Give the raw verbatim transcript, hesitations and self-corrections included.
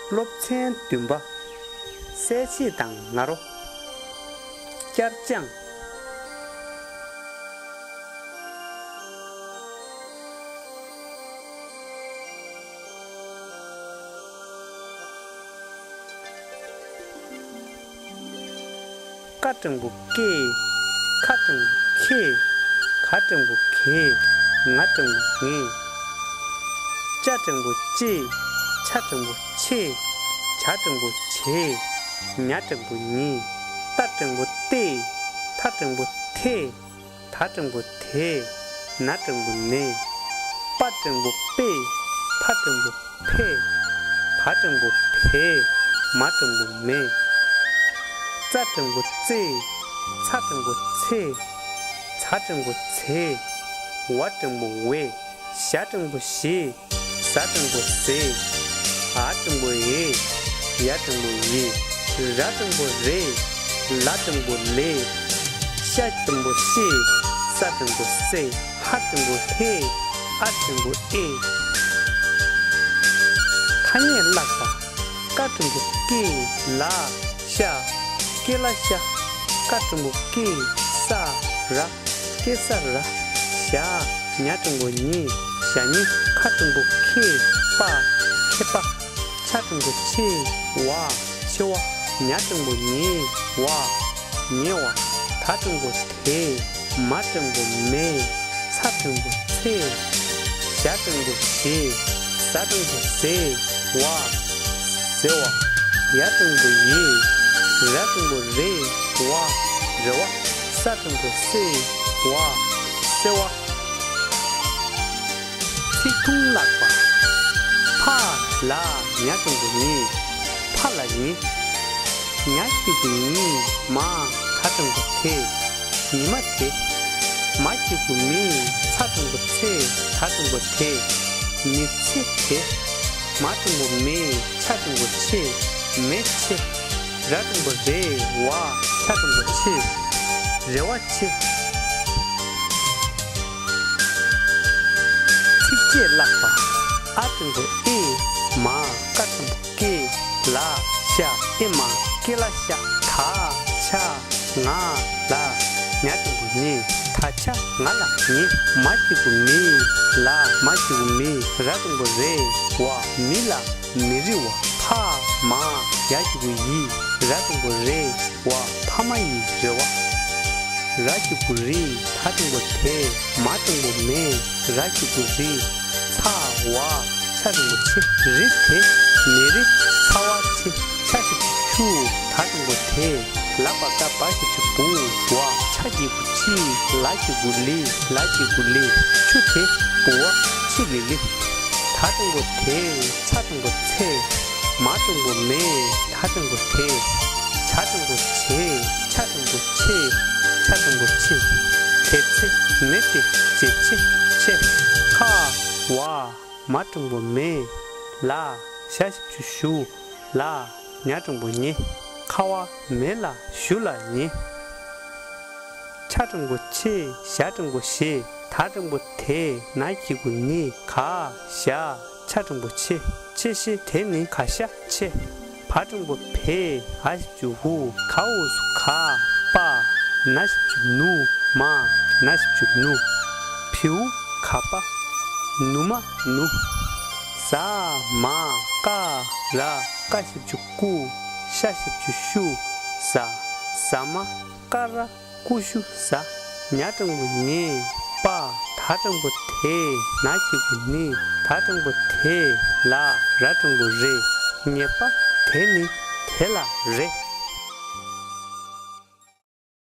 སློབ་ཚན་བདུན་པ། གསལ་བྱེད་དང་ང་རོ། བསྐྱར་སྦྱང་། ཀ་འགྲེང་བུ་ཀེ། ཁ་འགྲེང་བུ་ཁེ། ག་འགྲེང་བུ་གེ། ང་འགྲེང་བུ་ངེ། ཅ་འགྲེང་བུ་ཅེ། ཆ་འགྲེང་བུ་ཆེ། ཇ་འགྲེང་བུ་ཇེ། ཉ་འགྲེང་བུ་ཉེ། ཏ་འགྲེང་བུ་ཏེ། ཐ་འགྲེང་བུ་ཐེ། ད་འགྲེང་བུ་དེ། ན་འགྲེང་བུ་ནེ། པ་འགྲེང་བུ་པེ། ཕ་འགྲེང་བུ་ཕེ། བ་འགྲེང་བུ་བེ། མ་འགྲེང་བུ་མེ། ཙ་འགྲེང་བུ་ཙེ། ཚ་འགྲེང་བུ་ཚེ། ཛ་འགྲེང་བུ་ཛེ། ཝ་འགྲེང་བུ་ཝེ། ཞ་འགྲེང་བུ་ཞེ། ཟ་འགྲེང་བུ་ཟེ། འ་འགྲེང་བུ་འེ། ཡ་འགྲེང་བུ་ཡེ། ར་འགྲེང་བུ་རེ། ལ་འགྲེང་བུ་ལེ། ཤ་འགྲེང་བུ་ཤེ། ས་འགྲེང་བུ་སེ། ཧ་འགྲེང་བུ་ཧེ། ཨ་འགྲེང་བུ་ཨེ། ཐ་སྙད་བཀླག་པ། ཀ་འགྲེང་བུ་ཀེ། ལ་ཤ། ཀེ་ལ་ཤ། ཀ་འགྲེང་བུ་ཀེ། ས་ར། ཀེ་ས་ར། ཞ། ཉ་འགྲེང་བུ་ཉེ། ཞ་ཉེ། ཁ་འགྲེང་བུ་ཁེ། པ། ཁེ་པ། ཆ་འགྲེང་བུ་ཆེ། ཝ། ཆེ་བ། ཉ་འགྲེང་བུ་ཉེ། ཝ། ཉེ་བ། ད་འགྲེང་བུ་དེ། མ་འགྲེང་བུ་མེ། ཚ་འགྲེང་བུ་ཚེ། ཞ་འགྲེང་བུ་ཞེ། ཟ་འགྲེང་བུ་ཟེ། ཝ། ཟེ་བ། ཡ་འགྲེང་བུ་ཡེ། ར་འགྲེང་བུ་རེ། ཝ། རེ་བ། ས་འགྲེང་བུ་སེ། ཝ། སེ་བ། ཚིག་ཐུང་བཀླག་པ། ཕ་ལ་ཉ་འགྲེང་བུ་ཉེ། ཕ་ལ་ཉེ། ཉ་གཅིག་གུ་ཉི། མ་ད་འགྲེང་བུ་དེ། ཉི་མ་དེ། མ་གཅིག་གུ་མི། ཚ་འགྲེང་བུ་ཚེ། ད་འགྲེང་བུ་དེ། མི་ཚེ་དེ། མ་འགྲེང་བུ་མེ། ཆ་འགྲེང་བུ་ཆེ། མེ་ཆེ། ར་འགྲེང་བུ་རེ། ཝ། ཆ་འགྲེང་བུ་ཆེ། རེ་བ་ཆེ། ཚིགས་བཅད་བཀླག་པ། ཨ་འགྲེང་བུ་ཨེ། མ། ཀ་འགྲེང་བུ་ཀེ། ལ་ཤ། ཨེ་མ། ཀེ་ལ་ཤ། ད་ཆ། ང་ལ། ཉ་འགྲེང་བུ་ཉེ། ད་ཆ་ང་ལ་ཉེ། མ་གཅིག་གུ་མི། ལ། མ་གཅིག་གུ་མི། ར་འགྲེང་བུ་རེ། ཝ། མི་ལ་མི་རེ་བ། ཕ་མ། ཡ་གཅིག་གུ་ཡི། ར་འགྲེང་བུ་རེ། བ། ཕ་མ་ཡི་རེ་བ། ར་གཅིག་གུ་རི། ད་འགྲེང་བུ་དེ། མ་འགྲེང་བུ་མེ། ར་གཅིག་གུ་རི། ཚ་བ། ཆ་འགྲེང་བུ་ཆེ། རི་དེ། མེ་རི། ཚ་བ་ཆེ། ཆ་ཞབས་ཀྱུ་ཆུ། ད་འགྲེང་བུ་དེ། ལ་བ་ཀ་བ་ཞབས་ཀྱུ་བུ། བ། ཆ་གཅིག་གུ་ཆི། ལ་གཅིག་གུ་ལི། ལ་གཅིག་གུ་ལི། ཆུ་དེ། བུ་བ། ཆི་ལི་ལི། ད་འགྲེང་བུ་དེ། ཚ་འགྲེང་བུ་ཚེ། མ་འགྲེང་བུ་མེ། ད་འགྲེང་བུ་དེ། ཇ་འགྲེང་བུ་ཇེ། ཆ་འགྲེང་བུ་ཆེ། ཆ་འགྲེང་བུ་ཆེ། དེ་ཚེ། མེ་དེ། ཇེ་ཆེ། ཆེ། ཁ་བ། མ་འགྲེང་བུ་མེ། ལ། ཞ་ཞབས་ཀྱུ་ཞུ། ལ། ཉ་འགྲེང་བུ་ཉེ། ཁ་བ་མེ་ལ་ཞུ་ལ་ཉེ། ཆ་འགྲེང་བུ་ཆེ། ཞ་འགྲེང་བུ་ཞེ། ད་འགྲེང་བུ་དེ། ན་གཅིག་གུ་ནི། ག་ཞ། ཆ་འགྲེང་བུ་ཆེ། ཆེ་ཤེ་དེ་ནི་ག་ཤ་ཆེ། བ་འགྲེང་བུ་བེ། འ་ཞབས་ཀྱུ་འུ། ག་འོག་སུ་ག། པ། ན་ཞབས་ཀྱུ་ནུ། མ། ན་ཞབས་ཀྱུ་ནུ། བེའུ་ག་པ། ནུ་མ་ནུ། ཟ་མ་ཀ་ར། ཀ་ཞབས་ཀྱུ་ཀུ། ཤ་ཞབས་ཀྱུ་ཤུ། ཟ། ཟ་མ་ཀ་ར་ཀུ་ཤུ་ཟ། ཉ་འགྲེང་བུ་ཉེ། པ། ད་འགྲེང་བུ་དེ། ན་གཅིག་གུ་ནི། ད་འགྲེང་བུ་དེ་ལ། ར་འགྲེང་བུ་རེ། ཉེ་པ་དེ་ནི་དེ་ལ་རེ།